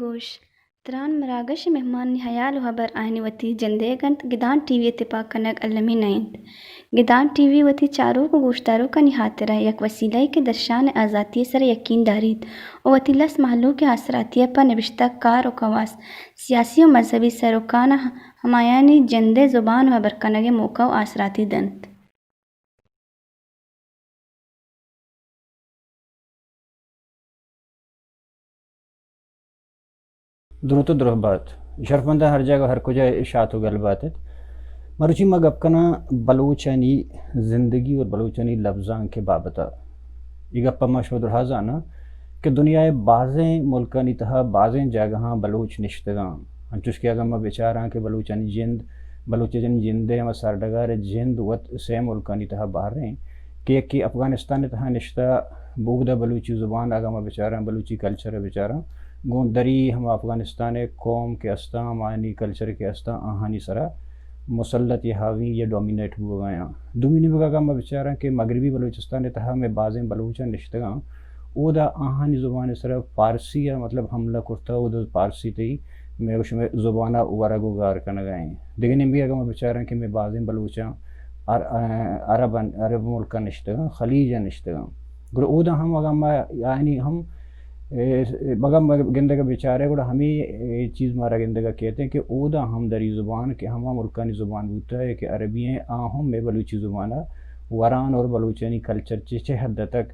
گوش، تران مراگش ءِ مہمانانی ہیال ءُ ہبر آیانی وتی جندئیگ اَنت، گدان ٹی وی ءِ تپاک کنگ المی نہ اِنت۔ گدان ٹی وی وتی چاروک ءُ گوشداروکانی ہاترا یک وسیلہ یے کہ درشان ءِ آزاتی ءِ سرا یکین داریت ءُ وتی لس مہلوک ءِ آسراتی ءَ پہ نبشتہ کار ءُ کواس، سیاسی ءُ مذہبی سروکاں ہمایانی جند ءِ زبان ءُ ہبر کنگ ءِ موقع ءُ آسراتی دنت۔ دروت ءُ درہبات۔ شرفمنداں ہر جاگہ ہر کجا شات ءُ گل بات ات۔ مروچی ما گپ کناں بلوچانی زندگی اور بلوچانی لبزانک ءِ بابت ءَ۔ اے گپ ءَ ما شما درہا زاناں کہ دنیا ءِ بازیں ملکانی تہا بازیں جاگہاں بلوچ نشتگاں۔ انچوش کہ اگاں ما بچاراں کہ بلوچانی جند، بلوچانی جند ءِ ہما سرڈگار ءِ جند وت سئے ملکانی تہا بہریں کہ یکے افغانستان ءِ تہا نشتہ، بوگدا بلوچی زبان اگاں ما بچاراں، بلوچی کلچر ءَ بچاراں، گوں دری ہما افغانستان ءِ قوم کہ استاں، ہمایانی کلچر کہ استاں، آہانی سرا مسلط یا حاوی یا ڈومینیٹ بوگایاں۔ دومی نیمگا اگاں ما بچاراں کہ مغربی بلوچستان ءِ تہا مئے بازیں بلوچاں نشتگاں، اودا آہانی زبان ءِ سرا فارسی ءَ مطلب حملہ کرتہ، اودا فارسی تئی مئے گوش مئے زبان ءَ ورگ ءُ گار کنگ ءَ ایں۔ دگہ نیمگے اگاں ما بچاراں کہ مئے بازیں بلوچاں عر-، عرب، عرب ملکاں نشتگاں، خلیج ءَ نشتگاں۔ گڑا اودا ہم اگاں ما یعنی ہم، اے، اگاں ما گندگ ءَ بچارے گڑا ہمے، اے، چیز مارا گندگ ءَ کیت کہ اودا ہم دری زبان کہ ہما ملکانی زبان بوتہ کہ عربی ایں، آ ہم مئے بلوچی زبان ءَ وران اور بلوچانی کلچر چہ چہ حد تک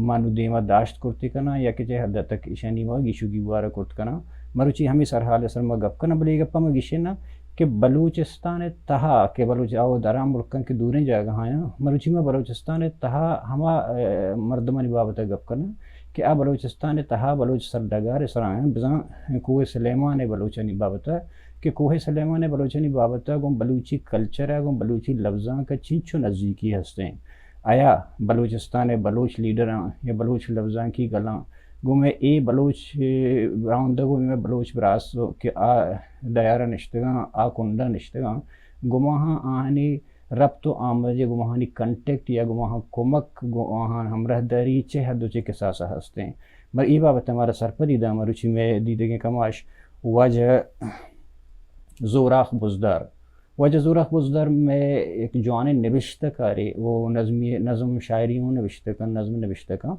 ما نوں دیما داشت کرت کناں یا کہ چہ حد تک ایشانی ما گیش ءُ گیوار کرت کناں۔ مروچی ہمے سرحال ءِ سر ما گپ کناں، بلے اے گپ ءَ ما گیشیناں کہ بلوچستان ءِ تہا کہ بلوچ آ ءُ درا ملکاں کہ دوریں جاگہاں آیاں، مروچی ما بلوچستان ءِ تہا ہما، اے، مردمانی بابت ءَ گپ کناں کہ آ بلوچستان ءِ تہا بلوچ سرڈگار ءِ سرا آیاں، بزاں کوہ سلیمان ءِ بلوچانی بابت ءَ کہ کوہ سلیمان ءِ بلوچانی بابت ءَ گوں بلوچی کلچر ءَ گوں بلوچی لبزانک ءَ چنچو نزیکی ہستیں۔ آیا بلوچستان ءِ بلوچ لیڈراں یا بلوچ لبزانکی گلاں گوں مئے اے بلوچ، اے، راہندگ ءُ مئے بلوچ براس کہ آ ڈیار ءَ نشتگاں، آ کنڈ ءَ نشتگاں، گوں آہاں آہانی ربط ءُ آماج یا گوں آہانی کنٹیکٹ یا گوں آہاں کمک، گوں آہاں ہمراہداری چہ حد ءُ چہ کساس ءَ ہستیں؟ بلے اے بابت ءَ مارا سرپدی داں۔ مروچی مئے دیدگیں کماش واجہ زوراخ بزدار۔ واجہ زوراخ بزدار مئے یک جوانیں نبشتہ کارے ءُ نظمی، نظم شاعری ہوں نبشتہ کن، نظم نبشتہ کن۔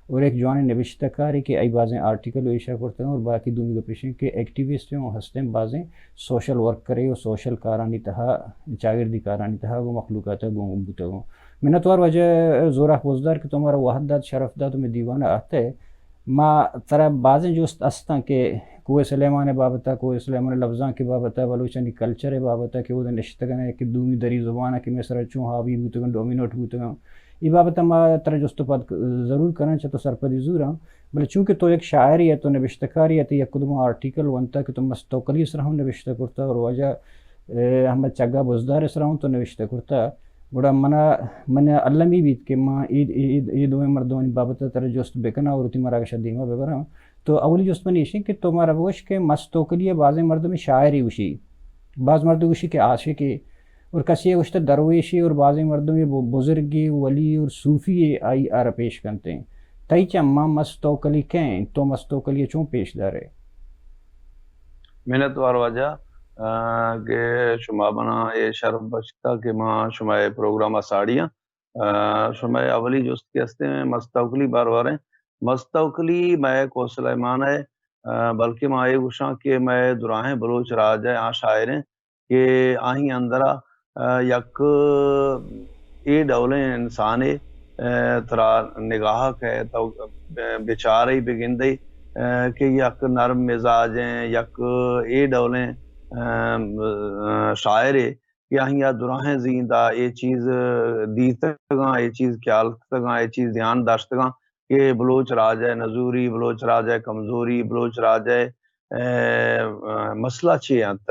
اور یک جوانیں نبشتہ کارے کہ آئی بازیں آرٹیکل ءُ ایشا کرتگ اور باقی دومی گپ ایش کہ ایکٹیوسٹ ہوں ہستیں، بازیں سوشل ورکرے ءُ سوشل کارانی تہا، چاگردی کارانی تہا گوں مخلوقات ءَ گوں بوتگ۔ منتوار واجہ زوراخ بزدار کہ تو مارا وہد دات، شرف دات ءُ مئے دیوان ءَ آتئے۔ ما ترا بازیں جست استاں کہ کوہ سلیمان ءِ بابت ءَ، کوہ سلیمان ءِ لبزانک ءِ بابت ءَ، بلوچانی کلچر ءِ بابت ءَ کہ اودا نشتگ اَنت، کہ دومی دری زبان ءَ کہ مئے سرا چون حاوی بوتگ اَنت، ڈومینیٹ بوتگ اَنت۔ اے بابت ءَ ما ترا جست ءُ پد ضرور کناں، چہ تو سرپدی زوراں۔ بلے چونکہ تو یک شاعرے ئے، تو نبشتہ کارے ئے، تئی یک دو آرٹیکل ونتگ کہ تو مست توکلی ءِ سرا ہم نبشتہ کرتگ اور واجہ، اے، احمد چگا بزدار ءِ سرا ہم تو نبشتہ کرتگ۔ گڑا منا، من المی بیت کہ ما اے، اے، اے، اے دوئیں مردمانی بابت ءَ ترا جست بکناں اور وتی مراگش ءَ دیما ببراں۔ تو اولی جست منی ایش اِنت کہ تو مارا بگوش کہ مست توکلی ءَ بازیں مردم شاعرے گوشی، باز مردم گوشی کہ عاشقے، اور کسی ءَ گوشتہ درویشے اور بازیں مردمے ب-، بزرگے، ولی اور صوفی آئی آرا پیش کنتیں۔ تئی چماں مست توکلی کئے اِنت؟ تو مست توکلی ءَ چون پیش دارئے؟ منتوار واجہ، آ، کہ شما منا اے شرف بخشتہ کہ ما شما اے پروگرام ءَ ساڑی آں۔ آ، شمئے اولی جست کہ استیں مست توکلی باروا ایں۔ مست توکلی مئے کوہ سلیمان ءِ، آ، بلکہ ما اے گوشاں کہ مئے دراہیں بلوچ راج ءِ آ شاعر ایں کہ آہی اندرا، آ، یک اے ڈولیں انسانے، آ، ترا نگاہ کئے تو بچارئے بگندئے، آ، کہ یک نرم مزاجیں، یک اے ڈولیں ام، شاعرے کہ آئی ءَ دراہیں زیند ءَ اے چیز دیتگاں، اے چیز خیال کتگاں، اے چیز دھیان داشتگاں کہ بلوچ راج ءِ نزوری، بلوچ راج ءِ کمزوری، بلوچ راج ءِ، ا، ا، مسئلہ چے انت۔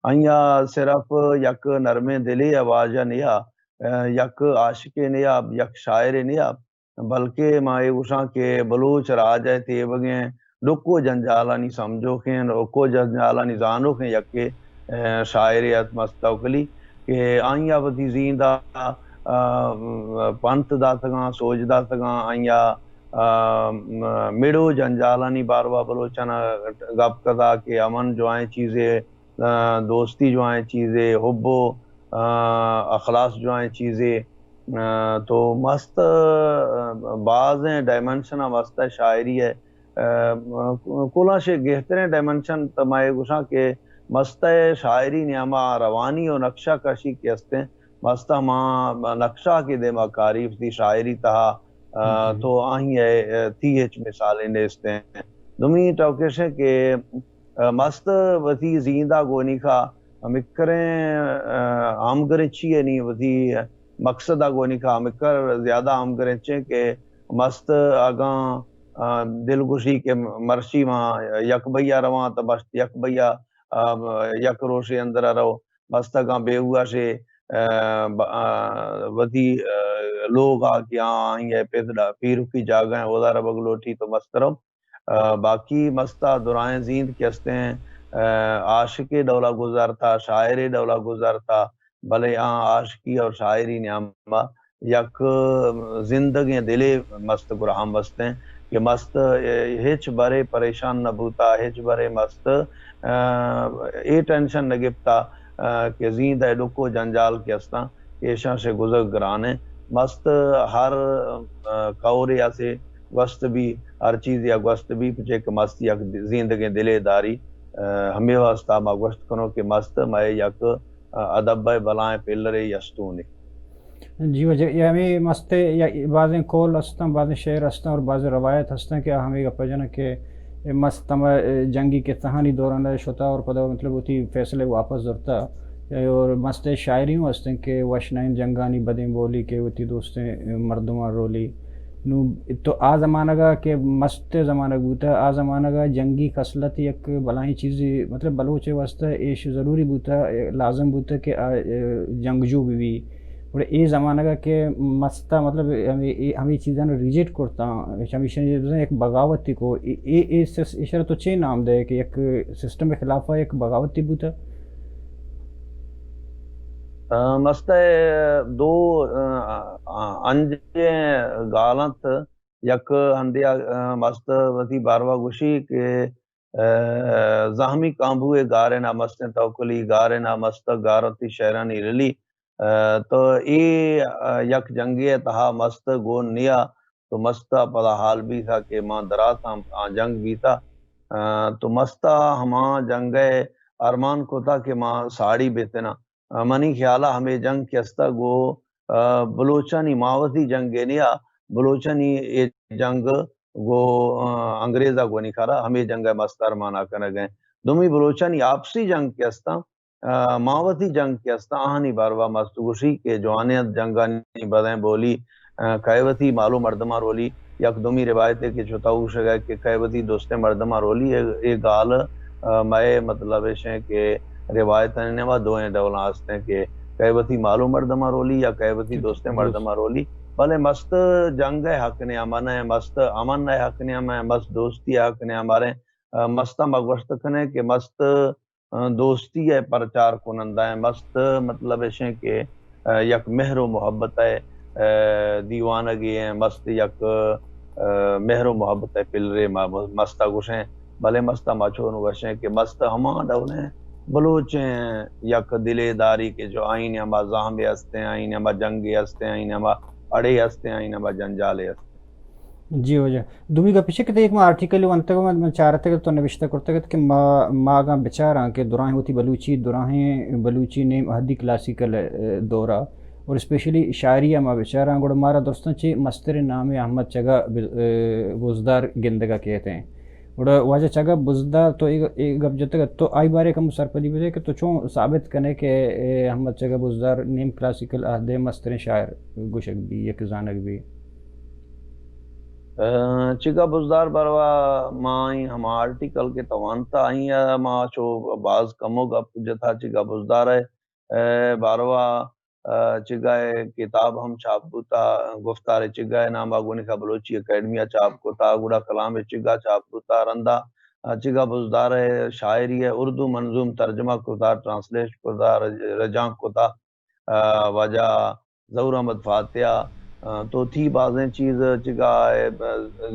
آئی ءَ صرف یک نرمیں دلے ءِ واجہ نیا، ا، یک عاشقے نیا، یک شاعرے نیا، بلکہ ما اے گوشاں کہ بلوچ راج ءِ تیوگیں ڈکو جنجالانی سمجھوکیں، ڈکو جنجالانی زانوکیں یکے، ا، شاعرے ات مست توکلی کہ آئی ءَ وتی زیند ءَ، ا، پنت داتگاں، سوج داتگاں، آئی ءَ، ا، مڑو جنجالانی باروا بلوچاں ءَ گپ کتا کہ امن جوائیں چیزے، ا، دوستی جوائیں چیزے، حب و، ا، اخلاص جوائیں چیزے۔ ا، تو مست، ا، بازیں ڈائمنشن ءَ مست ءِ شاعری ءِ، ا، کلاں شے گہتریں ڈائمنشن تو ما اے گوشاں کہ مست ءِ شاعری نیاما روانی و نقشہ کشی کہ استیں، مست ءَ ما نقشہ کہ دیما کاری وتی شاعری تہا، ا، تو آئی ءِ، ا، تھی ہچ مثالے نیستیں۔ دومی ٹوکش ہے کہ ا، مست وتی زیند ءَ گونیکا ہمکریں، ا، ہمگرنچی یعنی وتی مقصد ءَ گونیکا ہمکر زیادہ ہمگرنچیں کہ مست اگاں، ا، دلگوشی کہ مرشی ما یک بئی ءَ رواں تو مست یک بئی ءَ، ا، یک روشے اندر ءَ رو، مست اگاں بیگواہ شے، ا، ب-، ا، وتی، ا، لوگ ءَ کہ آئی ءِ پت ڈا-، پیرکی جاگہ ہیں، اودا ربگ لوٹی تو مست رو۔ ا، باقی مست ءَ درائیں زیند کہ استیں، ا، عاشقے ڈولا گزرتا، شاعرے ڈولا گزرتا، بلے آ عاشقی اور شاعری نیاما یک زندگیں دلے مست گرا ہم استیں کہ مست، ا، ہچ برے پریشان نہ بوتا، ہچ برے مست، ا، اے ٹینشن نہ گپتا، ا، کہ زیند ءِ ڈکو جنجال کہ استاں، ایشاں سے گزگ گرانیں۔ مست ہر، ا، کورے اسے گوست بی، ہر چیزے ءَ گوست بی، پچے کہ مست یک زیندگیں دلے داری۔ ا، ہمے واسطہ ما گوشت کنوں کہ مست مئے یک، ا، ادب ءِ بلائیں پلرے یستونے۔ جی واجہ، یہ ہمیں مست یا بازیں قول ہستاں، بازیں شعر ہستاں اور بازیں روایت ہستاں کہ ہمیں گپ جناں کہ مست ہما جنگی کہ تہانی دوران شتا اور پدا مطلب وتی فیصلے واپس زرتا۔ اور مست شاعری ہوں ہستیں کہ وشنائیں جنگانی بدیں بولی کہ وتی دوستیں مردماں رولی۔ نو تو آ زمانگا کہ مست زمانگ بوتا، آ زمانگا جنگی خصلت یک بلاہیں چیزے، مطلب بلوچ واسطہ ایش ضروری بوتا، لازم بوتا کہ آ جنگجو بہ بی۔ گڑا اے زمانگا کہ مستا مطلب ہمے، اے، ہمے چیزاں ریجیکٹ کرتا، ہمیشہ یک بغاوتے کو، اے، اے، اے سس-، ایشرا تو چے نام دے کہ یک سسٹم خلافا یک بغاوتے بوتا؟ ا، مست ءِ دو، ا، ا، انجیں گال انت۔ یک ہندے ءَ، ا، مست وتی باروا گوشی کہ، ا، زہمی کامبو ءِ گارے نا مستیں توکلی، گارے نا مست گار وتی شعرانی رلی۔ ا، تو اے، ا، یک جنگے ءِ تہا مست گون نیا، تو مست ءَ پدا حال بیتا کہ ما دراتاں آ جنگ بیتا۔ ا، تو مست ءَ ہما جنگ ءِ ارمان کتا کہ ما ساڑی بیتنا۔ ا، منی خیال ءَ ہمے جنگ کہ استہ گوں، ا، بلوچانی ماوتی جنگ ءَ نیا، بلوچانی اے جنگ گوں، ا، انگریز ءَ گونی کارا ہمے جنگ ءَ مست ارمانا کنگ ءَ۔ دومی بلوچانی آپسی جنگ کہ استاں، ا، ماوتی جنگ کہ استاں، آہانی باروا مست گوشی کہ جوانیں جنگانی بدیں بولی، ا، کئے وتی مال و مردماں رولی، یک دومی روایتے کہ چو تو گوشگ ءَ کہ کئے وتی دوستیں مردماں رولی، اے، اے گال، ا، مئے مطلب ایش ایں کہ روایتانی نیما دوئیں ڈولاں ہستیں کہ کئے وتی مال و مردماں رولی یا کئے وتی دوستیں مردماں رولی۔ بلے مست جنگ ءِ حق نیاما نہ ایں، مست امن ءِ حق نیاما ایں، مست دوستی ءِ حق نیاما ایں۔ ا، مست ءَ ما گوشت کنیں کہ مست ا، دوستی ءِ پرچار کنندہ ایں، مست مطلب ایش ایں کہ، ا، یک مہر و محبت ءِ، ا، دیوانگے ایں، مست یک، ا، مہر و محبت ءِ پلرے ما مست ءَ گوشیں، بلے مست ءَ ما چون گوشیں کہ مست ہما ڈولیں بلوچیں یک دلے داری کہ جو آئی نیما زہمے ہستیں، آئی نیما جنگے ہستیں، آئی نیما اڑے ہستیں، آئی نیما جنجالے ہستیں۔ جی واجہ۔ دومی گپ ایش کہ تئی یک ما آرٹیکل ونتگ، من، من چارتگ تو نبشتہ کرتگ کہ ما، ما اگاں بچاراں کہ دراہیں وتی بلوچی، دراہیں بلوچی نیم عہدی کلاسیکل، ا، دورا اور اسپیشلی شاعری ءَ ما بچاراں، گڑا مارا درستاں چہ مستریں نامے احمد چگا ب-، ا، بزدار گندگا کیت ایں۔ گڑا واجہ چگا بزدار تو اے، اے گپ جتگ ات، تو آئی بارے کم سرپدی بدے کہ تو چون ثابت کنے کہ اے احمد چگا بزدار نیم کلاسیکل عہدے مستریں شاعر گوشگ بی، یک زانگ بی؟ ء، چگا بزدار باروا ما آئی ہما آرٹیکل کہ توانتا آئی ء ما چو باز کمو گپ جتا چگا بزدار ء، ء، باروا ء، چگا ء کتاب ہم چاپ بوتا، گفتار چگا ء نام ء گونی بلوچی اکیڈمی ء چاپ کتا، گڑا کلام چگا چاپ بوتا، رندا ء چگا بزدار ء شاعری ء اردو منظوم ترجمہ کتا، ٹرانسلیٹ کتا، رج-، رجانک کتا، ء واجہ ظہور احمد فاتحہ، ء تو تھی بازیں چیز چگا ء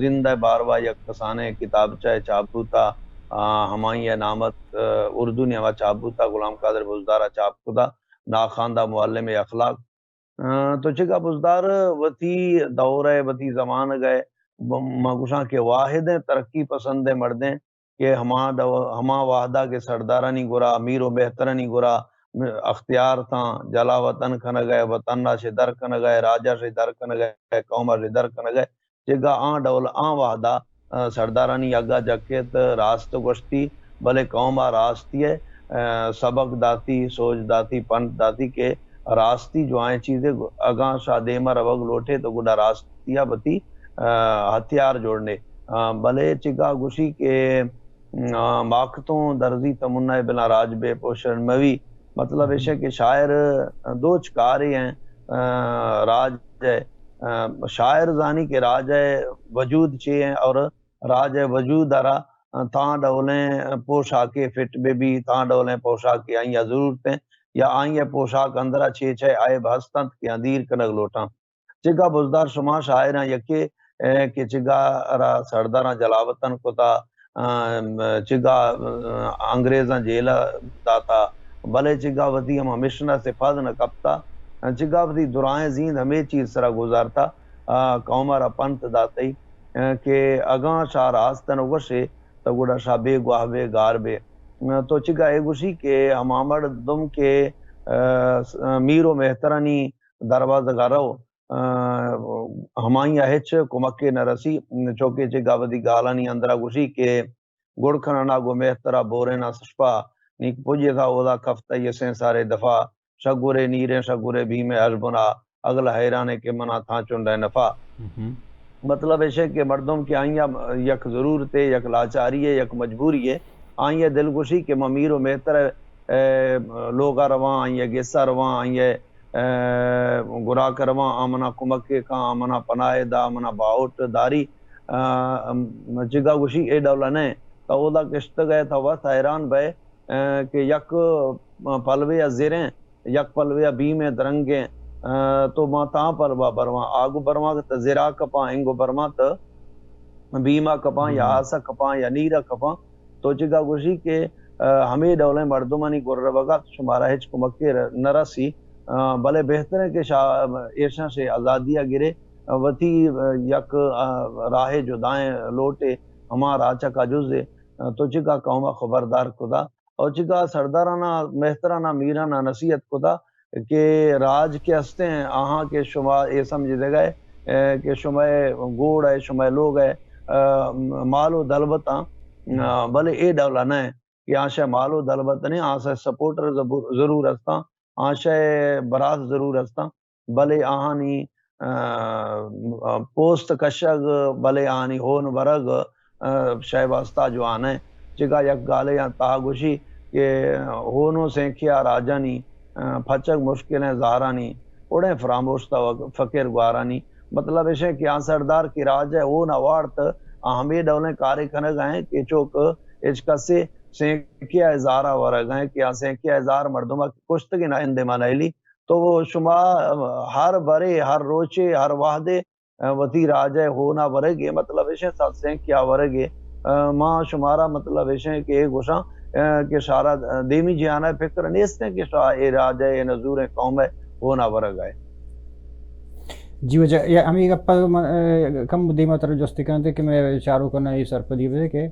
زند ء باروا یک کسانیں کتابچہ ء چاپ بوتا، ء ہمائی ء نام ات، ء اردو نیما چاپ بوتا، غلام قادر بزدار ء چاپ کتا۔ ناخواندہ معلم اخلاق۔ ء تو چگا بزدار وتی دور ء وتی زمانگ ء ب-، ما گوشاں کہ واحد ء ترقی پسند ء مردیں کہ ہما دو-، ہما وہدا کہ سردارانی گورا، میر و مہترانی گورا اختیار تاں، جلا وطن کنگ ء، وطن ء شہ در کنگ ء، راج ء شہ در کنگ ء، قوم ء شہ در کنگ ء، چگا آں ڈول آں وہدا، ء، سردارانی اگا جکیت، راست گوشتی، بلے قوم ء راستی ء، ء، سبق داتی، سوج داتی، پنت داتی کہ راستی جوائیں چیزے، اگاں شا دیما روگ لوٹے تو گڈا راستی ء وتی، ء، ہتھیار جوڑنے۔ ء، بلے چگا گوشی کہ آ، ماکتوں درزی تمنا ء بنا راج بے پوشن موی۔ مطلب ایش کہ شاعر دوچ کاری ہیں، آ، راج ء، آ، شاعر زانی کہ راج ء وجود چے ہیں اور راج ء وجود ء را تاں ڈولیں پوشاکے فٹ بہ بی، تاں ڈولیں پوشاکے آئی ء ضرورت ہیں یا آئی ء پوشاک اندرا چے چے عیب ہست انت کہ آں دیر کنگ لوٹاں۔ چگا بزدار شما شاعراں یکے، ء، کہ چگا را سرداراں جلاوطن کتا، ء، چگا، ء، انگریزاں جیل ء داتا، بلے چگا وتی ہما مشن ء سپاد نہ کپتا، چگا وتی درائیں زیند ہمے چیز سرا گزارتا، ء، قوم ء را پنت داتئی، ء، کہ اگاں شاہ راست نہ گوشے تو گڑا شاہ بے گواہ بے گار بے۔ ء، تو چگا اے گوشی کہ ہما مردم کہ، ء، س-، میر و مہترانی دروازگ ء رو، ء، ہمائی ء ہچ کمکے نہ رسی، چوکہ چگا وتی گالانی اندرا گوشی کہ گڑ کننا گوں مہترا بورین ء سشپا، نیک پجے تھا اودا کفتہ یہ سیں سارے دفعہ، شگورے نیریں شگورے بھیمے اشبنا، اگل حیرانے کہ منا تھا چنڈے نفع۔ مطلب ایش کہ مردم کہ آئی ء یک ضرورتے، یک لاچاری ہے، یک مجبوری ہے، آئی ء دلگوشی کہ ما میر و مہتر ء، ء، لوگا رواں، آئی ء گسا رواں، آئی ء ء، گراک رواں، آ منا کمکے کاں، آ منا پناہے دا، آ منا باہوٹ داری، ء، جگا گوشی اے ڈولا نہ، تو اودا کشتگ ء تو وت حیران بئے، ء، کہ یک پلوے ء زریں، یک پلوے ء بیم ء درنگیں، ء، تو ما تاں پلوا برواں، آگو برواں کہ تو زرا کپاں، انگو برواں تو بیما کپاں یا آسا کپاں یا نیرا کپاں۔ تو چگا گوشی کہ، ء، ہمے ڈولیں مردمانی گربگا شمارا ہچ کمکے ر-، نہ رسی، ء، بلے بہتر ہے کہ شا-، ایشاں شے آزادی ء گرے، ء، وتی، ء، یک، ء، راہ جدائیں لوٹے، ہما راہ چکا جزے، ء، تو چگا قوم ء خبردار کتا اور چگا سردارانا، مہترانا، میرانا نصیحت کتا کہ راج کہ ہستیں، آہاں کہ شما اے سمجھدگئے، ء، کہ شمئے گوڑ ء، شمئے لوگ ء، ء، مال و دلبتاں، ء، بلے اے ڈولا نہ کہ آشئے مال و دلبت نے، آشئے سپورٹر زبور-، ضرور ہستاں، آشئے براس ضرور ہستاں، بلے آہانی، ء، پوست کشگ، بلے آہانی ہون ورگ، ء، شے واسطہ جوان ء۔ چگا یک گالے آں تہا گوشی کہ ہون و سینکھیا راجانی، ء، پھچگ مشکل ء زہرانی، اڑیں فراموش تہ فقیر گوارانی۔ مطلب ایش کہ آ سردار کہ راج ء ہون ء وارت، آ ہمے ڈولیں کارے کنگ ء انت کہ چوک ہچ کسے سینکھیا ء زہرا ورگ ء کہ آ سینکھیا ء زہر مردم ء کشتگ ء نہ اندے ما نئیلی۔ تو شما ہر برے، ہر روچے، ہر وہدے وتی راج ء ہون ء ورگ ء مطلب ایش انت، ساسیں کہ آ ورگ ء، ء، ما شمارا مطلب ایش انت کہ اے گوشاں، ء، کہ شارا دیمی جہان ء فکر نیست انت کہ شا-، اے راج ء اے نزوریں قوم ء ہون ء ورگ ء۔ جی واجہ، یا ہمے گپ ء من، ء، کم دیما ترا جست کنت کہ مئے چاروکاں اے سرپدی بدے کہ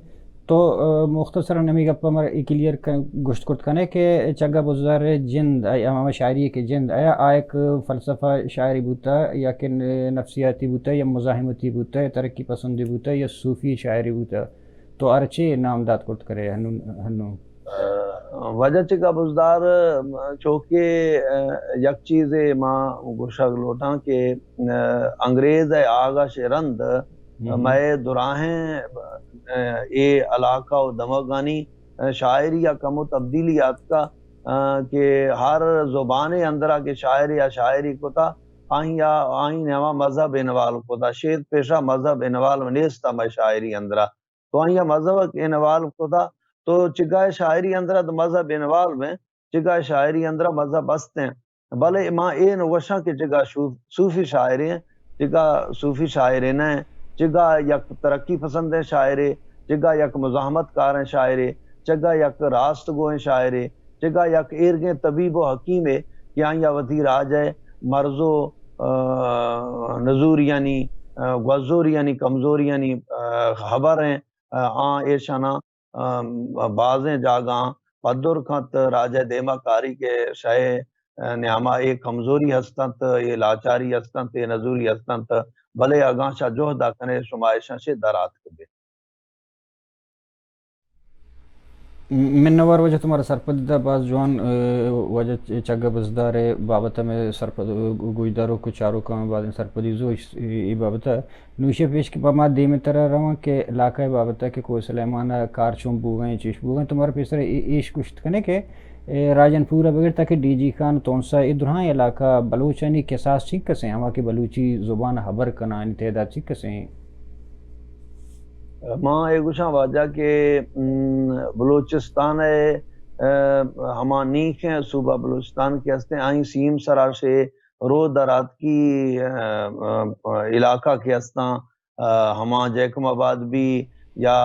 تو، ء، مختصراً ہمے گپ ء مارا اے کلیئر کن-، گوشت کرت کنے کہ چگا بزدار ء جند، آ، ہما شاعری کہ جند آیا، آ یک فلسفہ شاعری بوتا یا کہ ن-، نفسیاتی بوتا یا مزاحمتی بوتا یا ترقی پسندی بوتا یا صوفی شاعری بوتا؟ تو ہر چی نام دات کرت کرے ہنو، ہنو۔ وجہ چکا بزدار، چونکہ یک چیزے ما گوشگ لوٹاں کہ انگریز ء آغا شے رند مئے دراہیں اے علاقہ و دمگانی شاعری یا کمو تبدیلی آتکا، کہ ہر زبانے اندرا کہ شاعر یا شاعری کتا، آئی آئی نیما مذہب انوالو کتا، شید پیشا مذہب انوالو نیستا مئے شاعری اندرا۔ تو آئی مذہب انوالو کتا، تو چگائے شاعری اندرا تو مذہب انوالو ہیں، چگائے شاعری اندرا مذہب است ہیں۔ بلے ما اے نہ گوشاں کہ چگا شو-، صوفی شاعرے ہیں، چگا صوفی شاعرے نہ ہیں، چگا یک ترقی پسندیں شاعرے، چگا یک مزاحمت کاریں شاعرے، چگا یک راست گوئیں شاعرے، چگا یک ایرگیں طبیب و حکیمے کہ آئی وتی راج ء مرض و، آ، نزوریانی، آ، گوزوریانی، کمزوریانی، آ، خبر ہیں، آ، آ ایشانا ام، بازیں جاگہاں پدر کنت، راج ء دیما کاری کہ شے، ء، نیاما اے کمزوری ہست انت، اے لاچاری ہست انت، اے نزوری ہست انت، بلے اگاں شا جہد ء کنے شما ایشاں شے در آتک بے۔ منوار وجہ تمہارا سرپدی دا باز جوان، ء، وجہ چ-، چگہ بزدار ء بابت میں سرپد، ء، گوشداروک و چاروکاں باز سرپدی زو اش-، ای بابت ء۔ نوشی پیش کہ پہ ما دیم تر ء رواں کہ علاقہ ء بابت ء کہ کوہ سلیمان ء کار چون بوگ ء انت، چیش بوگ ء انت، تو مارا پیسر ء اے-، ایش گوشت کنے کہ، اے، راجن پور ء بگر تاکہ ڈی جی خان، تونسہ، اے درہاں علاقہ بلوچانی کساس چنکس انت، ہما کہ بلوچی زبان ء ہبر کنانی تعداد چنکس انت؟ ما اے گوشاں واجہ کہ، م، بلوچستان ء، ء، ہما نیکیں صوبہ بلوچستان کہ ہستیں، آئی سیم سرا شے، رو دراتکی، ء، ء، علاقہ کہ ہستاں، ء، ہما جیکب آباد بی یا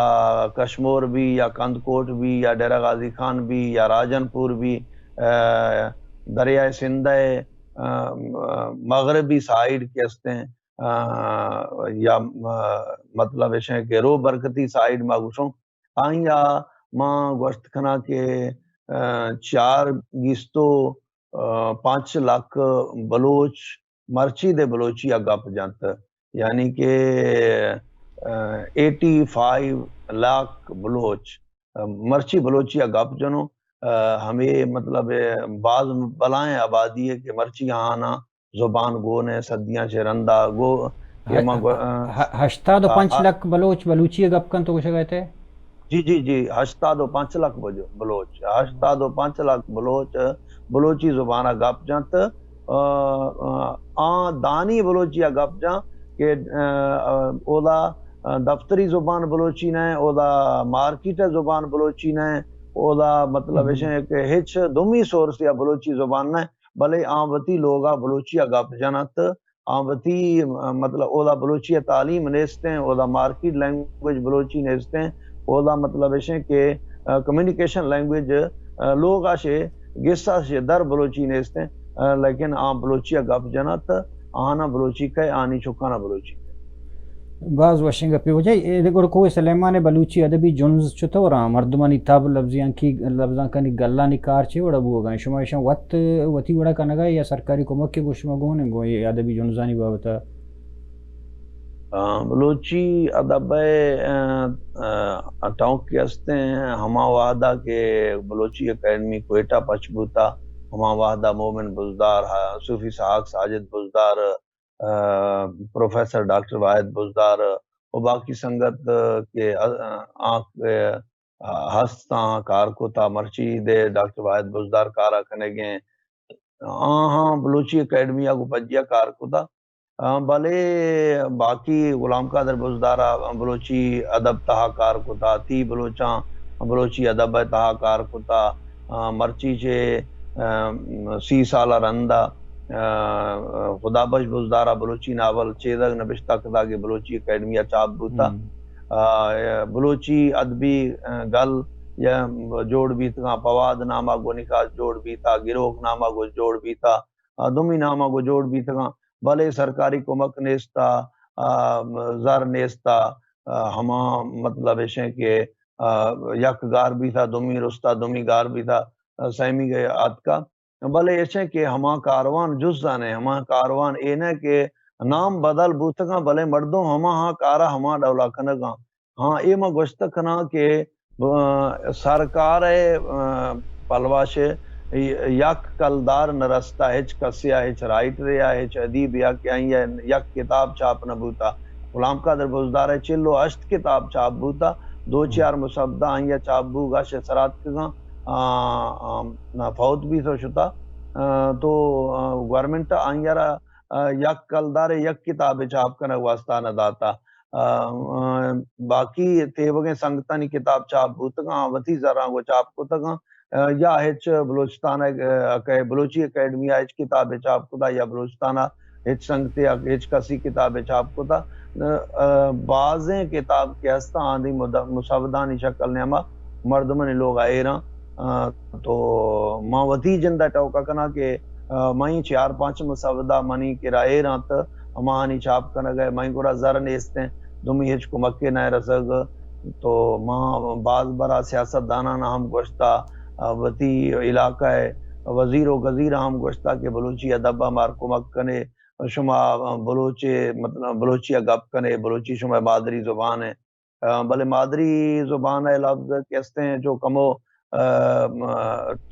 کشمور بی یا کندکوٹ بی یا ڈیرہ غازی خان بی یا راجن پور بی، ء، دریائے سندھ ء، ء، مغربی سائیڈ کہ ہستیں، ء، یا، ء، مطلب ایش کہ رو برکتی سائیڈ ما گوشوں، آئی ء ما گوشت کناں کہ، ء، چار گیستو، ء، پانچ لکھ بلوچ مرچی دے بلوچی ء گپ جنت، یعنی کہ، ء، ایٹی فائیو لاکھ بلوچ، ء، مرچی بلوچی ء گپ جنو، ء، ہمے مطلب باز بلائیں آبادی ہے کہ مرچی آنا زبان گون ء صدیاں چہ رندا گو-، کہ ما گو-، ہ-، ہشتاد و پنچ لکھ بلوچ بلوچی ء گپ کن تو گوشگ ء ات ئے؟ جی، جی، جی، ہشتاد و پنچ لکھ بجو-، بلوچ، ہشتاد و پنچ لکھ بلوچ بلوچی زبان ء گپ جنت۔ ء، ء، آ دانی بلوچی ء گپ جاں کہ، ء، ء، اودا، ء، دفتری زبان بلوچی نہ، اودا مارکیٹ ء زبان بلوچی نہ، اودا مطلب ایش کہ ہچ دومی سورس یا بلوچی زبان نہ۔ بلے آ وتی لوگ ء بلوچی ء گپ جن ات، آ وتی، م-، مطلب، اودا بلوچی ء تعلیم نیستیں، اودا مارکیٹ لینگویج بلوچی نیستیں، اودا مطلب ایشیں کہ، ء، کمیونیکیشن لینگویج، ء، لوگ ء شے، گس ء شے در بلوچی نیستیں، ء، لیکن آ بلوچی ء گپ جن ات، آہانا بلوچی کئے، آنی چکانا بلوچی کئے۔ باز وشیں گپے واجہ۔ اے گڑا کوہ سلیمان ء بلوچی ادبی جنز چطور آں؟ مردمانی تب، لبزیانکی، لبزانکانی گلانی کار چے وڑا بوگا انت؟ شما ایشاں وت وتی وڑا کنگا یا سرکاری کمک ء گوں شما گون انت گوں اے ادبی جنزانی بابت ء؟ آ، بلوچی ادب ء، آ، آ، ٹوک کہ استیں، ہما وہدا کہ بلوچی اکیڈمی کوئٹہ پچ بوتا، ہما وہدا مومن بزدار، ہا-، صوفی سہاک ساجد بزدار، ء، پروفیسر ڈاکٹر واحد بزدار و باقی سنگت کہ، ء، آ، آ، ہستاں کار کتا، مرچی دے ڈاکٹر واحد بزدار کارا کنگیں۔ آہاں بلوچی اکیڈمی ء گوں پجیا کار کتا۔ ء، بلے باقی غلام قادر بزدار ء بلوچی ادب تہا کار کتا، تی بلوچاں بلوچی ادب ء تہا کار کتا۔ ء، مرچی چہ، ء، سی سال ء رند ء، ء، خدا بخش بزدار ء بلوچی ناول چیدگ نبشتہ کتگ ء بلوچی اکیڈمی ء چاپ بوتگ۔ ء، بلوچی ادبی، ء، گل یا جوڑ بیتگاں، پواد نام ء گوں نکاس جوڑ بیتگ، گروک نام ء گوں جوڑ بیتگ، ء، دومی نام ء گوں جوڑ بیتگاں، بلے سرکاری کمک نیست ء، ء، زر نیست ء، ء، ہما مطلب ایشیں کہ، ء، یک گار بیتا، دومی رستا، دومی گار بیتا، ء، سیمی گئے آتکا۔ بلے ایشیں کہ ہما کاروان جزانے، ہما کاروان اے نہ کہ نام بدل بوتگاں، بلے مردم ہما ہاں کارا ہما ڈولا کنگاں۔ ہاں، اے ما گوشت کناں کہ، آ، سرکار ء، آ، پلواش ء یک کلدار نہ رستہ، ہچ کسے ء، ہچ رائٹرے ء، ہچ ادیبے ء کہ آئی ء یک کتاب چاپ نہ بوتہ۔ غلام قادر بزدار ء چل و ہشت کتاب چاپ بوتہ، دو چیار مسودہ آئی ء چاپ بوگ ء شہ سراتکگاں، آ، آ، فوت بیت و شتہ۔ آ، تو، آ، گورنمنٹ ء آئی ء را، آ، یک کلدار ء یک کتابے چاپ کنگ واسطہ نہ داتہ۔ آ، آ، باقی تیوگیں سنگتانی کتاب چاپ بوتگاں، وتی زراں گوں چاپ کتگاں، آ، یا ہچ بلوچستان ء، آ، اکے-، بلوچی اکیڈمی ء ہچ کتابے چاپ کتا یا بلوچستان ء ہچ سنگتے ء ہچ کسی کتابے چاپ کتا۔ آ، بازیں کتاب کہ ہستاں، آدی مد-، مسودانی شکل نیاما مردمانی لوگ ء ایراں۔ آ، تو ما وتی جند ء ٹوکا کناں کہ، آ، منی چیار پانچ مسودہ منی کرا ایر انت، ہماہانی چاپ کنگ ء منی گورا زر نیست انت، دومی ہچ کمکے نہ رسگ۔ تو ما باز برا سیاست دانان ہم گوشتا، آ، وتی علاقہ ء وزیر و گزیر ہم گوشتا کہ بلوچی ادب ء مار کمک کنے، شما بلوچ، مطلب بلوچی ء گپ کنے، بلوچی شما مادری زبان ہے۔ آ، بلے مادری زبان ء لفظ کہ استیں جو کمو، آ، م-،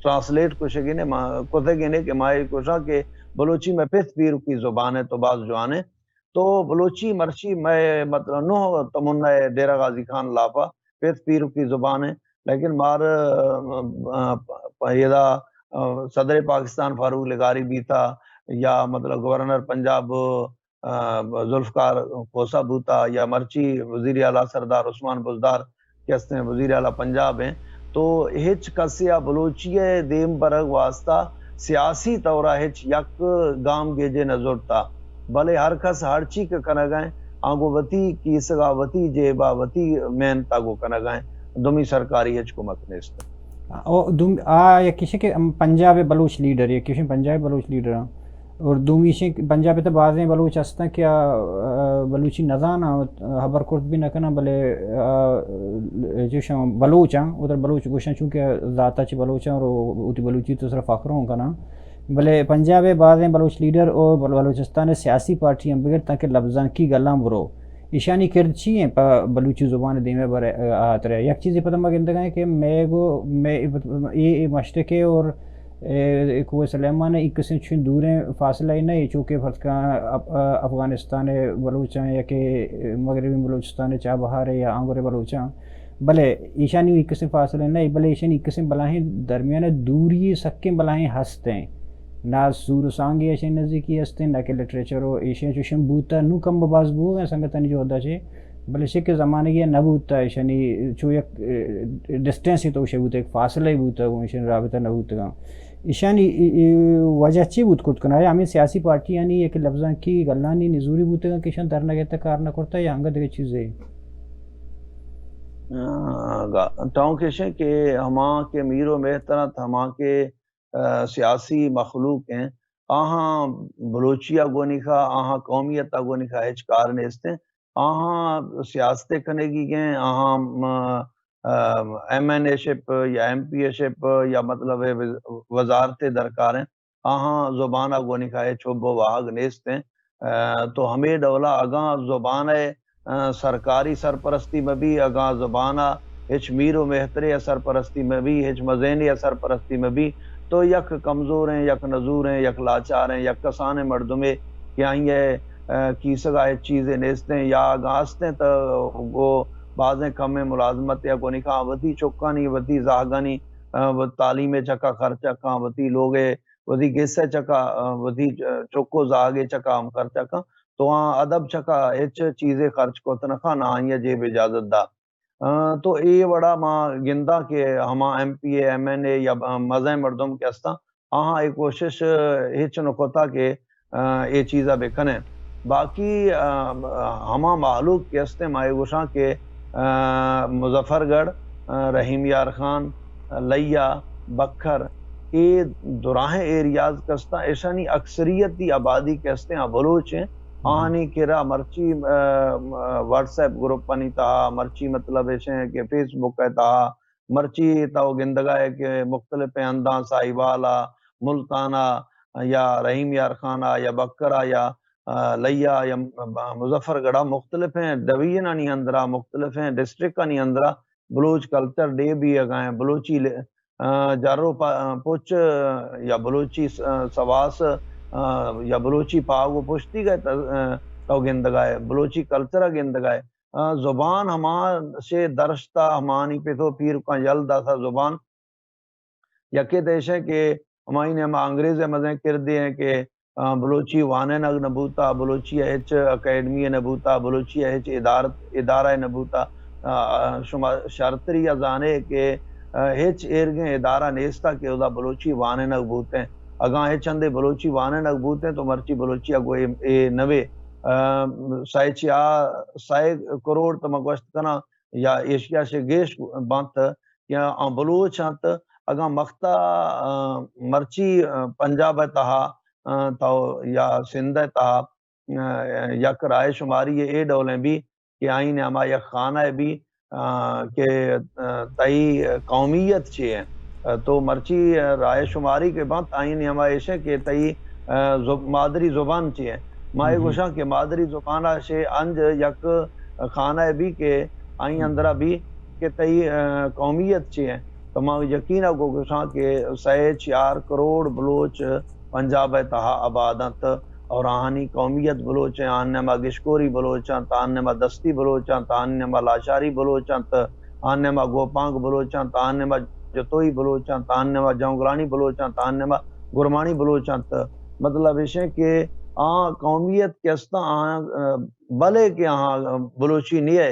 ٹرانسلیٹ کشگی نے، ما، کتگی نے کہ ما اے گوشاں کہ بلوچی مئے پت پیرکی زبان ہے تو باز جوان ہے۔ تو بلوچی مرچی مئے مطلب نوہ تمنا ء ڈیرہ غازی خان لافا پت پیرکی زبان ہے، لیکن مار، آ، آ، پ-، پ-، ایدا، آ، صدر پاکستان فاروق لغاری بیتا یا مطلب گورنر پنجاب، آ، ذوالفقار کھوسہ بوتا یا مرچی وزیر اعلیٰ سردار عثمان بزدار کہ استیں وزیر اعلیٰ پنجاب ہیں، تو ہچ کسے آ بلوچی ء دیم برگ واسطہ سیاسی طورا ہچ یک گام گیجے نہ زرتا، بلے ہر کس ہرچی کہ کنگ ء آنگو وتی کیسگا، وتی جیبا، وتی محنتا گو کنگ ء، دومی سرکاری ہچ کمک نیست۔ او دوم-، آ یکیش کہ ہم پنجاب بلوچ لیڈر، یکیش پنجاب بلوچ لیڈر ہیں۔ اور دومیش پنجاب تے بازیں بلوچ ہستن کہ آ، آ، بلوچی نزاناں، خبر کرت بھی نہ کناں، بلے، آ، جو شاں بلوچ ہیں، ادھر بلوچ گوشاں چونکہ ذاتا چہ بلوچ ہیں اور وتی بلوچی تو صرف فخر ہوں کناں۔ بلے پنجاب ء بازیں بلوچ لیڈر اور بل-، بلوچستان ء سیاسی پارٹی ہم بگر تاکہ لبزانکی گلاں برو۔ ایشانی کرد چی ہیں پہ بلوچی زبان دیم ء بر آترے؟ یک چیزے پتہ ما گندگا ہیں کہ مئے گو، مئے اے، اے مشرق ء اور اے، اے کوہ سلیمان ء ایک قسم چون دوریں فاصلہ ء نہ، چونکہ فرض کن اف-، افغانستان ء بلوچاں یا کہ مغربی بلوچستان ء چابہار ء یا آنگور بلوچاں، بلے ایشانی ایک قسم فاصلہ نہ، بلے ایشانی ایک قسم بلاہیں درمیان ء دوری سکیں بلاہیں ہست ہیں۔ نہ سور و سانگے ایشی نزدیکی ہست ہیں، نہ کہ لٹریچر و ایشی چوشیں بوتا، نو کم و باز بوگ ہیں سنگتانی جہدا چے، بلے شک زمانگی نہ بوتا، ایشانی چو یک، اے، ڈسٹینس تو شے بوتا، یک فاصلہ بوتا، ایشانی رابطہ نہ بوتگاں۔ ایشانی، ای، ای، وجہ چی بوت کرت کنائے؟ ہمیں سیاسی پارٹیانی یک لبزانکی گلانی نزوری بوتگاں کہ ایشان در نہ گیتا، کار نہ کرتا یا انگا دگہ چیزے؟ آ، گا-، ٹاؤں کشیں کہ ہما کہ میر و مہتر انت، ہما کہ، آ، سیاسی مخلوق ہیں، آہاں بلوچی ء گونی کا، آہاں قومیت ء گونی کا ہچ کار نیست ہیں۔ آہاں سیاست کنگی گئے، آہاں، م-، آ، ایم این اے شپ یا ایم پی اے شپ یا مطلب ہے وز-، وزارت درکار ہیں۔ آہاں زبان ء گونی کا ہچ حب و واہگ نیست ہیں۔ آ، تو ہمے ڈولا اگاں زبان ء، آ، سرکاری سرپرستی مہ بی، اگاں زبان ء ہچ میر و مہترے ء سرپرستی مہ بی، ہچ مزینے ء سرپرستی مہ بی، تو یک کمزوریں، یک نزوریں، یک لاچاریں، یک کسانیں مردمے کہ آئی ء، آ، کیسگ ء ہچ چیزے نیست ہیں یا اگاں است ہیں تو گو بازیں کمیں ملازمت یا گونی کاں وتی چکانی، وتی زاہگانی، آ، و تعلیم ء چکا خرچہ کاں، وتی لوگ ء وتی گس ء چکا، آ، وتی چ-، چک و زاگ ء چکا ہم خرچہ کن، تو آ ادب چکا ہچ چیزے خرچ کت نہ کن، نہ آئی ء جیب اجازت دا۔ آ، تو اے وڑا ما گنداں کہ ہما ایم پی اے، ایم این اے یا، آ، مزن مردم کہ ہستاں، آہاں اے کوشش ہچ نہ کتا کہ، آ، اے چیزا بکنیں۔ باقی، آ، ہما مہلوک کہ ہستیں، ما اے گوشاں کہ، آ، مظفر گڑھ، آ، رحیم یار خان، لیا، بکھر، اے دراہیں ایریاز کہ استاں، ایشانی اکثریتی آبادی کہ استیں، آ بلوچ ہیں۔ آہانی کرا مرچی، آ، واٹس ایپ گروپانی تہا، مرچی مطلب ایش ہیں کہ فیس بک ء تہا، مرچی تو گندگا ہے کہ مختلف ہنداں ساہیوال ء، ملتان ء یا رحیم یار خان ء یا بکر ء یا آ، لیا یا م-، مظفر گڑھا مختلفیں ڈویژنانی اندرا، مختلفیں ڈسٹرکٹانی اندرا بلوچ کلچر ڈے بیگ ءَ ایں، بلوچی ل-، آ، جر و پ-، پچ یا بلوچی س-، سواس، آ، یا بلوچی پاگ و پشتی گئے ت-، آ، تو گندگ ءَ ئے، بلوچی کلچر ءَ گندگ ءَ ئے۔ آ، زبان ہما شے درشتا، ہمانی پت و پیرکاں یل داتا زبان۔ یکے تو ایش ایں کہ ہمائی نیاما انگریز ءِ مزنیں کردے ایں کہ، آ، بلوچی وانینگ نہ بوتا، بلوچی ءِ ہچ اکیڈمی نہ بوتا، بلوچی ءِ ہچ ادار-، ادارہ نہ بوتا۔ آ، شما شرتری ءَ زانے کہ، آ، ہچ ایرگیں ادارہ نیستا کہ اودا بلوچی وانینگ بوتیں۔ اگاں ہچ ہندے بلوچی وانینگ بوتیں تو مرچی بلوچی ءَ گوں اے، اے نہ بے۔ آ، سئے چیا-، سئے کروڑ تو ما گوشت کناں یا ایشیا شے گیش بنت کہ آ بلوچ انت۔ اگاں مختا، آ، مرچی، آ، پنجاب ءِ تہا، آ، تو یا سندھ ءِ تہا، آ، یک رائے شماری اے ڈولیں بی کہ آئی نیاما یک خانہ بی، آ، کہ، آ، تئی قومیت چی ایں؟ آ، تو مرچی، آ، رائے شماری کہ بنت آئی نیاما ایش ایں کہ تئی، آ، زب-، مادری زبان چی ایں؟ ما اے گوشاں کہ مادری زبان ءَ شے انج یک خانہ بی کہ آئی اندرا بی کہ تئی، آ، قومیت چی ایں؟ تو ما یقین ءَ گو گوشاں کہ سئے چیار کروڑ بلوچ پنجاب ءِ تہا آباد انت اور آہانی قومیت بلوچ ایں، آہان نیاما گشکوری بلوچ انت، آہان نیاما دستی بلوچ انت، آہان نیاما لاشاری بلوچ انت، آہان نیاما گوپانگ بلوچ انت، آہان نیاما جتوئی بلوچ انت، آہان نیاما جونگرانی بلوچ انت، آہان نیاما گرمانی بلوچ انت۔ مطلب ایش ایں کہ آ قومیت کہ استاں، آ، بلے کہ آہاں بلوچی نیئے،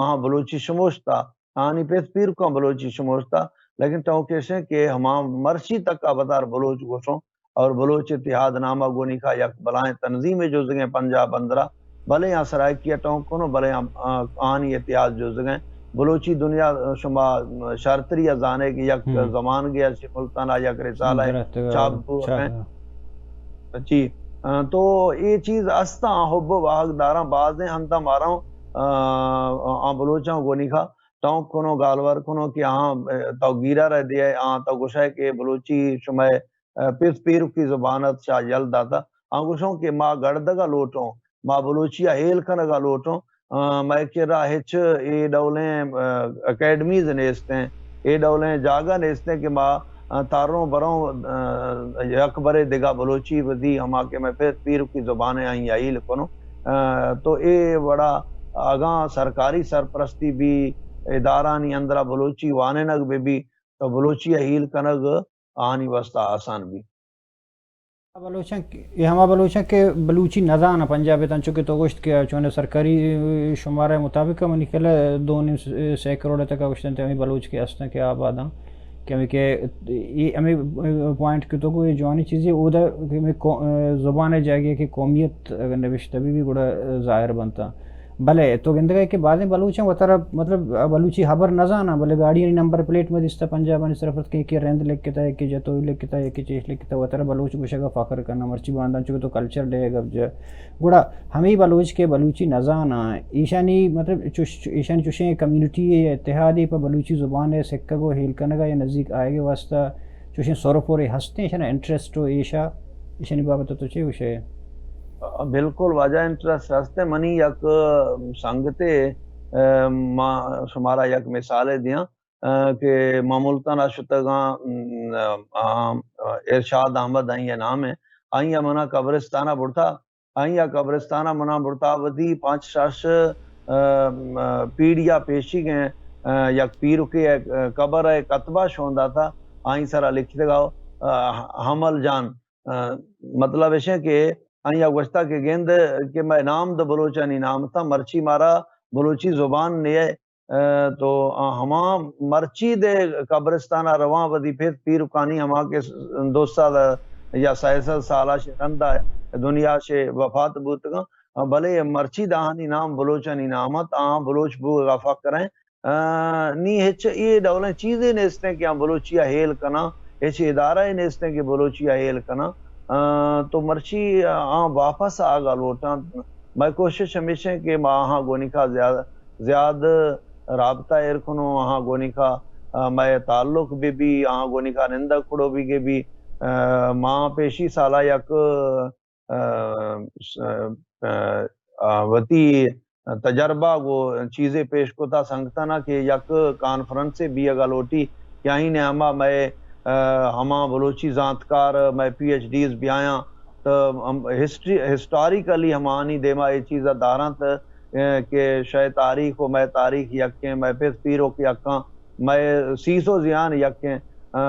آہاں بلوچی شموشتا، آہانی پت پیرکاں بلوچی شموشتا، لیکن ٹوک ایش ایں کہ ہما مرچی تک ءَ وتار بلوچ گوشوں اور بلوچ اتحاد نامہ گونی کا یک بلائیں تنظیمے جزگیں پنجاب اندرا، بلے آ سرائیکی ءَ ٹوک کنوں، بلے آ، آ، آہانی اتحاد جزگیں۔ بلوچی دنیا شما شرتری ءَ زانے کہ یک زمانگے ءَ چہ ملتان ءَ یک رسالہ چاپ بوتیں۔ جی، آ، تو اے چیز استاں، حب و واہگ داراں، بازیں ہنداں ماراں، آ، آ بلوچاں گونی کا ٹوک کنوں، گالوار کنوں کہ آہاں، آ، تو گیرا رہ دے، آہاں تو گوشئے کہ بلوچی شمئے، آ، پت پیرکی زبان ات، شاہ یل داتا۔ آہاں گوشوں کہ ما گڑدگا لوٹوں، ما بلوچی ءَ ہیل کنگا لوٹوں۔ آ، مئے کرا ہچ اے ڈولیں، آ، اکیڈمیز نیستیں، اے ڈولیں جاگہ نیستیں کہ ما، آ، تاروں بروں، آ، یک برے دگہ بلوچی بدی، ہما کہ مئے پت پیرکی زبان ءَ آئی ءَ ہیل کنوں۔ آ، تو اے وڑا اگاں سرکاری سرپرستی بی، ادارہانی اندرا بلوچی وانینگ بہ بی، تو بلوچی ءَ ہیل کنگ آہانی واسطہ آسان بی۔ بلوچاں کہ، اے ہما بلوچاں کہ بلوچی نہ زاناں، پنجاب ءَ تاں، چونکہ تو گوشت کہ چون سرکاری شمارہ مطابق منی خیال ءَ دو نیم سے کروڑ تک گوشتن تے ہمیں بلوچ کہ ہستن کہ آباداں، کہ ہمیں کہ اے ہمیں پوائنٹ کہ تو کو اے جوانی چیزے اودا کہ ہمیں کو-، زبان ءِ جاگہ کہ قومیت اگر نوشتہ بی بی گڑا ظاہر بنتا۔ بلے تو گندگئے کہ بازیں بلوچاں وتارا، مطلب، بلوچی ہبر نہ زاناں، بلے گاڑیانی نمبر پلیٹ ما دیستا پنجابانی سرا پرت کہ یکے رند لکھتا، یکے جتوئی لکھتا، یکے چیش لکھتا، وتارا بلوچ گوشگا فخر کناں، مرچی بانداں چونکہ تو کلچر ڈے گپ جا۔ گڑا ہمے بلوچ کہ بلوچی نہ زاناں، ایشانی، مطلب، چوش-، ایشانی چوشیں کمیونٹی یا اتحادے پہ بلوچی زبان ءِ سکگ و ہیل کنگا یا نزیک آیگ ءِ واسطہ چوشیں سر و پورے ہستیں، ایشانا انٹرسٹ و ایشا، ایشانی بابت تو چے گوشے؟ بالکل واجہ، انٹرسٹ ہستیں۔ منی یک سنگتے، اہ، ما شمارا یک مثالے دیاں، اہ، کہ ما ملتانا شتگاں، اہ، اہ، ارشاد احمد آئی نام ہے، آئی منا قبرستانا برتا، آئی ء قبرستان ء منا برتا، وتی پنچ شش، ء، ء، پیڑی ء پیشیگیں، ء، یک پیرکے ء قبر ء کتبہ شون داتا، آئی سرا لکھتگا، ء، حمل جان، ء، مطلب ایشیں کہ آئی ء گوشتا کہ گند کہ مئے نام دو بلوچانی نام تھا، مرچی مارا بلوچی زبان نے ء، تو آ ہما مرچی دے قبرستان ء رواں، وتی پت پیرکانی ہما کہ س-، دو سد یا سئے سد سال ء شہ رند ء دنیا شہ وفات بوتگاں، بلے مرچی داہانی نام بلوچانی نام ات، آ بلوچ بوگ ء فخر ایں۔ ء، نی ہچ اے ڈولیں چیزے نیستیں کہ آ بلوچی ء ہیل کناں، ہچ ادارہ ئے نیستیں کہ بلوچی ء ہیل کناں۔ ء، تو مرچی آ واپس آگ ء لوٹاں۔ مئے کوشش ہمیش ایں کہ ما آہاں گونی کا زیادہ زیاد رابطہ ایر کنوں، آہاں گونی کا، ء، مئے تعلق بہ بی، آہاں گونی کا نندگ کڑو بہ گے بی۔ ء، ما پیشی سالا یک، ء، آ، س-، آ، آ، وتی تجربہ گو چیزے پیش کتا سنگتانا کہ یک کانفرنسے بیگا لوٹی کہ آئی نیاما مئے، آ، ہما بلوچی زانتکار، مئے پی ایچ ڈیز بیایاں، تو ہم ہسٹری، ہسٹوریکلی ہمانی دیما اے چیزا داراں تو، آ، کہ شے تاریخ و مئے تاریخ یکیں، مئے پت پیروک یکاں، مئے سیس و زیان یکیں، آ،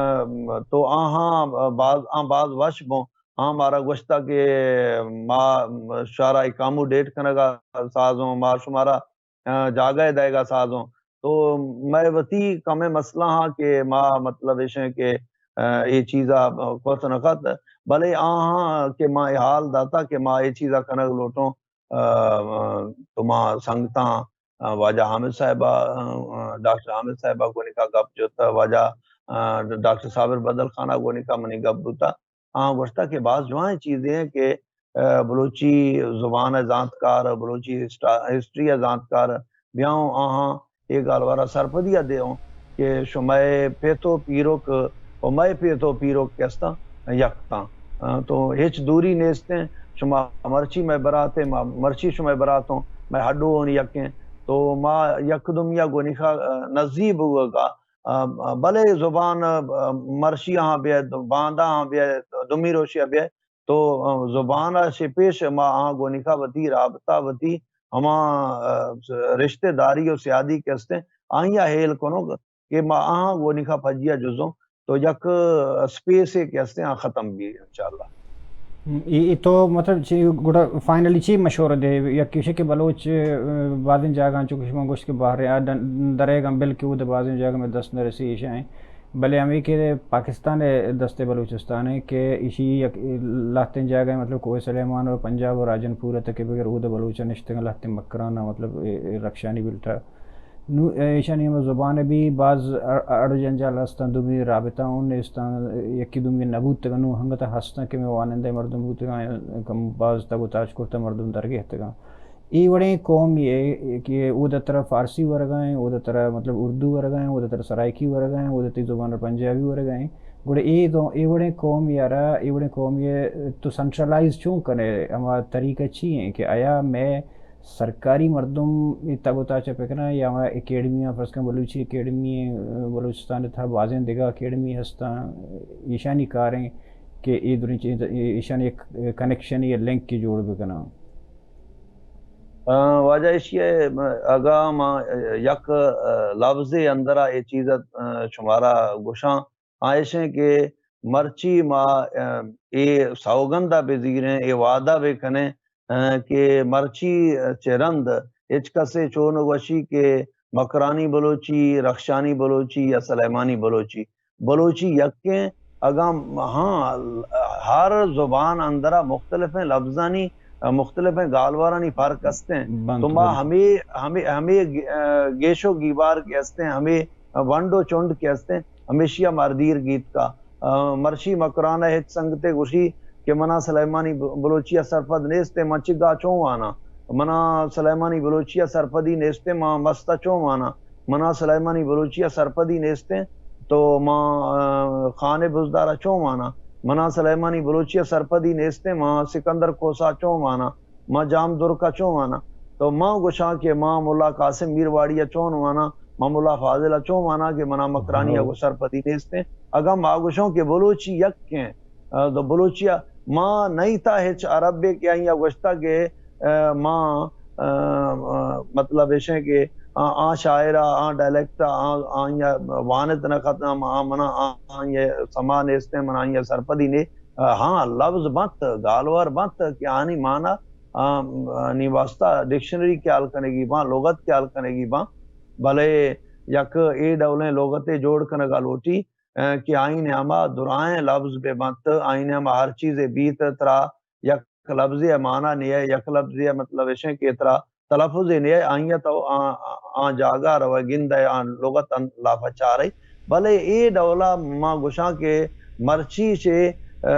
تو آہاں باز، آ باز وش بوں۔ آ مارا گوشتا کہ ما شارا اکاموڈیٹ کنگا سازوں، ما شمارا، آ، جاگہ دئیگا سازوں۔ تو مئے وتی کمیں مسئلہ ہاں کہ ما مطلب ایش ہیں کہ، آ، اے چیزا کت نہ کت، بلے آہاں کہ ما اے حال داتا کہ ما اے چیزا کنگ لوٹوں، آ، تو ما سنگتاں، آ، واجہ حامد صاحبہ، آ، ڈاکٹر حامد صاحبہ گونکا گپ جتا، واجہ، آ، ڈاکٹر صابر بدل خانہ گونکا منی گپ بوتا۔ آ گوشتا کہ باز جوائیں چیزے ہیں کہ، آ، بلوچی زبان ء زانتکار، بلوچی ہسٹا-، ہسٹری ء زانتکار بیاؤں آہاں اے گالوارا سرپدی ء دیوں کہ شمئے پت و پیرک و مئے پت و پیرک کہ استاں یکتاں۔ آ، تو ہچ دوری نیستیں، شما مرچی مئے براتیں، ما مرچی شمئے براتوں، مئے ہڈو ہون یکیں۔ تو ما یک دومی ء گونیخا، آ، نزیک بوگا، آ، بلے زبان، آ، مرشی آہاں بیئے، باندا آہاں بیئے، دومی روشی ء بیئے، تو، آ، زبان ء شپیش ما آہاں گونیخا وتی رابطہ، وتی ہما، آ، رشتہ داری و سیادی کہ استیں، آئی ء ہیل کنوک کہ ما آہاں گونیخا پجیا جزوں، تو یک اسپیسے کہ استیں آ ختم بی انشاءاللہ۔ ہم، اے، اے تو مطلب چی گڑا فائنلی چی مشورہ دے؟ یک ایشے کہ بلوچ، آ، بازیں جاگہاں چو کہ شما گوشت کہ بحر آ ڈن-، دریگاں بلکہ اود بازیں جاگہ میں دست نہ رسی ایشاں، بلے ہمیں کہ پاکستان ء دست بلوچستان ہے کہ ایشی یک لہتیں جاگہ مطلب کوہ سلیمان اور پنجاب اور راجن پور تک بغیر اود بلوچ نشتگ لہتیں مکران مطلب اے، اے رخشانی بلٹا۔ نو، ایشانی ہم زبان بھی باز اڑ، اڑ جنجال ہستاں، دومی رابطہ اون نیستاں، یکی دومی نبوتگاں، نو ہنگتا ہستاں کہ میں وانندہ مردم بوتگاں، کم باز تگ و تاچ کرتا مردم درگہتگاں۔ اے وڑیں قوم یہ کہ او دا طرح فارسی ورگا ہیں، او دا طرح مطلب اردو ورگا ہیں، او دا طرح سرائیکی ورگا ہیں، او دا تی زبان پنجابی ورگا ہیں۔ گڑا اے دو، اے وڑیں قوم یارا، اے وڑیں قوم یہ تو سنٹرلائز چون کنے؟ ہما طریقہ چی ہیں کہ آیا میں سرکاری مردم اے تگ و تاچ ء پہ کناں یا ہما اکیڈمیاں، فرض کن بلوچی اکیڈمی، بلوچستان ء تھا بازیں دگہ اکیڈمی ہستاں، ایشانی کاریں کہ اے دریں چیز، ایشانی یک کنیکشن یا لنک جوڑ بکناں۔ آ، واجہ ایشی ء اگاں ما یک، آ، لفظے اندرا اے چیز ء، آ، شمارا گوشاں، آ ایشیں کہ مرچی ما، آ، اے سوگند ء بزیریں، اے وعدہ بکنیں، آ، کہ مرچی چہ رند ہچ کسے چو نہ گوشی کہ مکرانی بلوچی، رخشانی بلوچی یا سلیمانی بلوچی، بلوچی یکیں۔ اگاں ہاں، ہر زبان اندرا مختلفیں لفظانی، مختلفیں گالوارانی فرق استیں۔ بنت، تو ما بنت۔ ہمے، ہمے، ہمے، آ، گیش و گیبار کہ استیں، ہمے ونڈ و چنڈ کہ استیں، ہمیشی ء مردیر گیتکا۔ آ، مرشی مکران ء ہچ سنگتے گوشی کہ منا سلیمانی ب-، بلوچی ء سرپد نیستیں، من چگا چون واناں؟ منا سلیمانی بلوچی ء سرپدی نیستیں، ما مست ء چون واناں؟ منا سلیمانی بلوچی ء سرپدی نیستیں، تو ما، آ، خان بزدار ء چون واناں؟ منا سلیمانی بلوچی ء سرپدی نیستیں، ما سکندر کھوسا چون واناں؟ ما جام درک ء چون واناں؟ تو ما گوشاں کہ ما ملا قاسم میرواڑی ء چون واناں؟ ما ملا فاضل ء چون واناں کہ منا مکرانی ء گوں سرپدی نیستیں؟ اگاں ما گوشاں کہ بلوچی یکیں، آ، تو بلوچی ء ما نئیں تا ہچ عربے کہ آئی ء گوشتا کہ، آ، ما، آ، آ، مطلب ایشیں کہ آ، آ شاعر ء، آ ڈائلیکٹ ء، آ، آئی ء وانت نہ کتاں، آ منا، آ، آئی ء سما نیستیں، منا آئی ء سرپدی نے۔ آ، ہاں، لبز بنت، گالوار بنت کہ آنی مانا، آ، آنی واسطہ ڈکشنری خیال کنگی باں، لغت خیال کنگی باں، بلے یک اے ڈولیں لغتے جوڑ کنگا لوٹی، آ، کہ آئی نیاما درائیں لبز بہ بنت، آئی نیاما ہر چیزے بیت، ترا یک لبزے ء مانا نیئے، یک لبزے ء مطلب ایشیں کہ ترا تلفظے نیئے، آئی ء تو آ، آ، آ جاگہ ء روئے گندئے، آ لغت ء لافا چارئے۔ بلے اے ڈولا ما گوشاں کہ مرچی چہ، آ،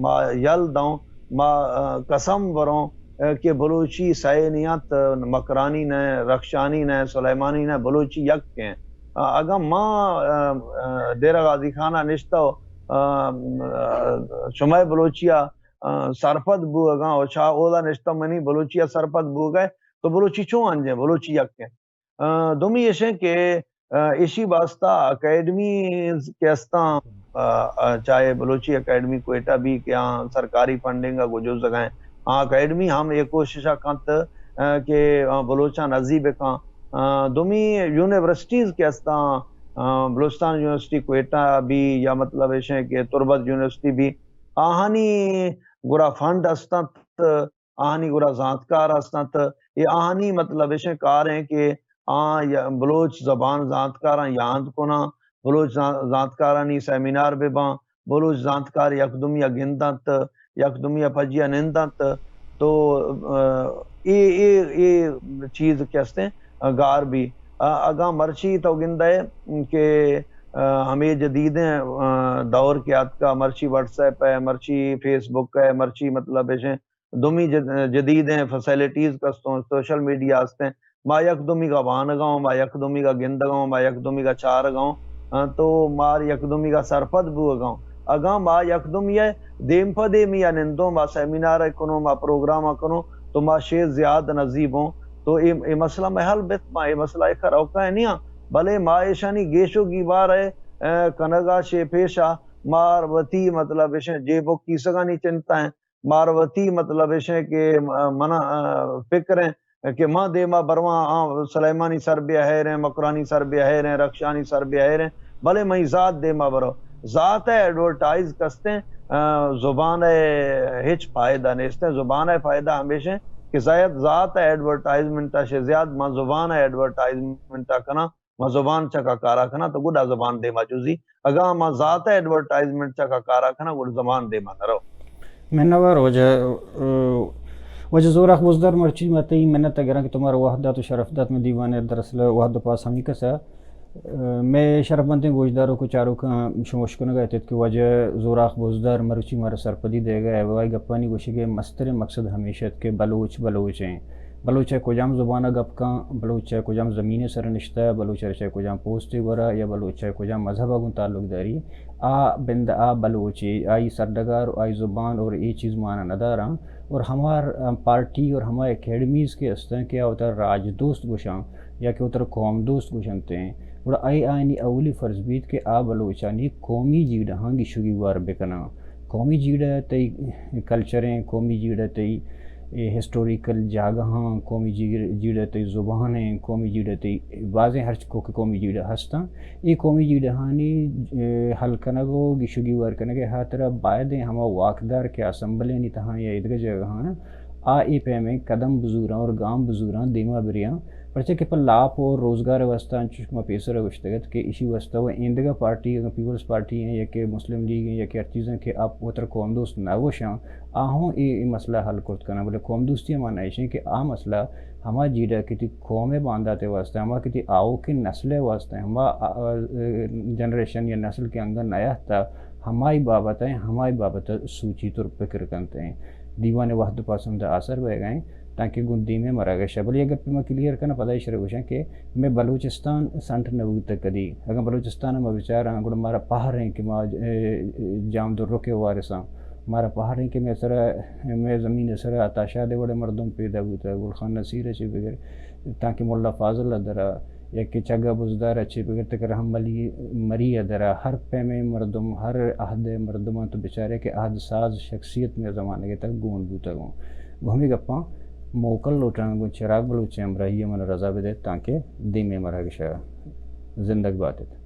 ما یل دوں، ما، آ، قسم بروں، آ، کہ بلوچی سئے نیت، مکرانی نہ، رخشانی نہ، سلیمانی نہ، بلوچی یک ایں۔ آ، اگاں ما، آ، آ، ڈیرہ غازی خان ء نشتہ و، آ، آ، شمئے بلوچی ء آ، سرپد بوگاں و چا اودا نشتہ منی بلوچی ء سرپد بوگ ء تو بلوچی چون انجیں، بلوچی یک ء۔ آ، دومی ایشیں کہ، آ، ایشی واسطہ اکیڈمیز کہ استاں، آ، آ، چاہے بلوچی اکیڈمی کوئٹہ بی کہ آ سرکاری فنڈنگ ء گجوزگائیں، آ اکیڈمی ہم یہ کوشش ء کنت، آ، کہ آ بلوچاں نزی بکاں۔ آ، دومی یونیورسٹیز کہ استاں، آ، بلوچستان یونیورسٹی کوئٹہ بی یا مطلب ایشیں کہ تربت یونیورسٹی بی، آہانی گڑا فنڈ استنت، آہانی گڑا زانتکار است انت۔ اے آہانی مطلب ایشیں کار ہیں کہ آ یا-، بلوچ زبان زانتکاراں یاد کناں، بلوچ زان-، زانتکارانی سیمینار بہ باں، بلوچ زانتکار یک دومی ء گند انت، یک دومی ء پجی ء نند انت۔ تو، آ، اے، اے، اے چیز کہ استیں، آ، گار بی۔ آ، اگاں مرچی تو گندئے کہ، آ، ہمے جدیدیں، آ، دور کہ آتکا، مرچی واٹس ایپ ہے، مرچی فیس بک ہے، مرچی مطلب ایشیں دومی جد-، جدیدیں فیسلٹیز کستوں، سوشل میڈیا ہستیں، ما یک دومیگا وانگا ہوں، ما یک دومیگا گندگا ہوں، ما یک دومیگا چارگا ہوں، آ، تو مار یک دومیگا سرپد بوگا ہوں۔ اگاں ما یک دومی ء دیم پہ دیمی ء نندوں، ما سیمینار ء کنوں، ما پروگرام ء کنوں، تو ما شے زیاد نزیب ہوں۔ تو اے، اے مسئلہ مئے حل بیت، ما اے مسئلہ ء کروکا ء نیاں، بلے ما ایشانی گیش و گیوار ء، آ، کنگا شے پیشا مار وتی مطلب ایشیں جیب و کیسگانی چنتا ہیں۔ مار وتی مطلب ایشیں کہ م-، منا، آ، فکر ہیں کہ ما دیما برواں، آ، سلیمانی سر بیا ہیریں، مکرانی سر بیا ہیریں، رخشانی سر بیا ہیریں، بلے مئی ذات دیما برو۔ ذات ء ایڈورٹائز کستیں، آ، زبان ء ہچ فائدہ نیستیں۔ زبان ء فائدہ ہمیشیں کہ زیاد ذات ء ایڈورٹائزمنٹ ء شے زیاد ما زبان ء ایڈورٹائزمنٹ ء کناں۔ ما زبان چکا کارا کناں تو گڈا زبان دیما جوزی۔ اگاں ما ذات ء ایڈورٹائزمنٹ چکا کارا کناں گڈا زبان دیما نہ رو۔ منوار واجہ، واجہ زوراخ بزدار، مرچی ما تئی منت ء گراں کہ تو مارا وہد دات و شرف دات۔ من دیوان ء دراصل وہد و پاس ہمیں کسا۔ مئے شرف بندیں گوشداروک و چاروکاں شموش کنگا اتت کہ واجہ زوراخ بزدار مرچی مارا سرپدی دیگا ء وائی گپانی گوشگ ء مستریں مقصد ہمیش ات کہ بلوچ بلوچ ہیں۔ بلوچ ء کجام زبان ء گپ کن، بلوچ ء کجام زمین ء سر نشتہ، بلوچ ء چہ کجام پوسٹ ء گورا یا بلوچ ء کجام مذہب ء گوں تعلق داری، آ بند آ بلوچ ء آئی سرڈگار و آئی زبان اور اے چیز مانا نداراں۔ اور ہما پارٹی اور ہما اکیڈمیز کہ استاں کہ آ وتا راج دوست گوشاں یا کہ وتر قوم دوست گوشنت ہیں، گڑا اے آئینی اولی فرض بیت کہ آ بلوچانی قومی جیڑہاں گشگی وار بکناں۔ قومی جیڑہ تئی کلچریں، قومی جیڑہ تئی اے ہسٹوریکل جاگہاں، قومی جیڑ-، جیڑہ تئی زبانیں، قومی جیڑہ تئی بازیں ہرچ کوک قومی جیڑہ ہستاں۔ اے قومی جیڑہانی، اے، حل کنگ و گشگی وار کنگ ء ہاترا بایدیں ہما واکدار کہ اسمبلینی تہا یا ایدگہ جاگہاں آ اے پیمیں قدم بزوراں اور گام بزوراں دیما بریاں۔ پرچہ کہ پہ لاپ و روزگار ء واسطہ انچوش کہ ما پیسر ء گوشتگ ات کہ ایشی واسطہ و ایندگہ پارٹی، اگاں پیپلز پارٹی ہیں یا کہ مسلم لیگ ہیں یا کہ ہر چیزیں کہ آپ وتر قوم دوست نہ گوشاں، آ ہوں اے، اے مسئلہ حل کرت کناں، بلے قوم دوستی ء مانا ایش ہیں کہ آ مسئلہ ہما جیڑہ کہ تئی قوم ء باندات ء واسطہ، ہما کہ تئی آؤکیں نسل ء واسطہ، ہما، آ، آ، جنریشن یا نسل کہ انگہ نیاہتا، ہمائی بابت ء، ہمائی بابت ء سوچیت اور پکر کنت ہیں۔ دیوان وہد پسند آسر بئیگا ہیں۔ تانکہ گوں دیمے مراگش ء۔ بلے یک گپے ما کلیئر کناں، پدا ایشرا گوشاں کہ مئے بلوچستان سنٹ نہ بوتگ کدی۔ اگاں بلوچستان ء ما بچاراں، گڑا مارا پہر ایں کہ ما، اے، جام درک ء وارثاں۔ مارا پہر ایں کہ مئے سرا، مئے زمین ء سرا عطا شاد ء وڑیں مردم پیدا بوتگ، گل خان نصیر ء چہ بگر، تانکہ ملا فاضل ء درا، یا کہ چگا بزدار ء چہ بگر تک رحم علی مری ء درا، ہر پیمیں مردم، ہر عہد ء مردماں تو بچارے کہ عہد ساز شخصیت مئے زمانگ ء تک گون بوتگ اوں۔ گوں ہمے گپاں موکل لوٹاں گوں چراگ بلوچ ء ہمراہی ء من رضا بدئیت تانکہ دیمے مراگش ء زندگ بات ات۔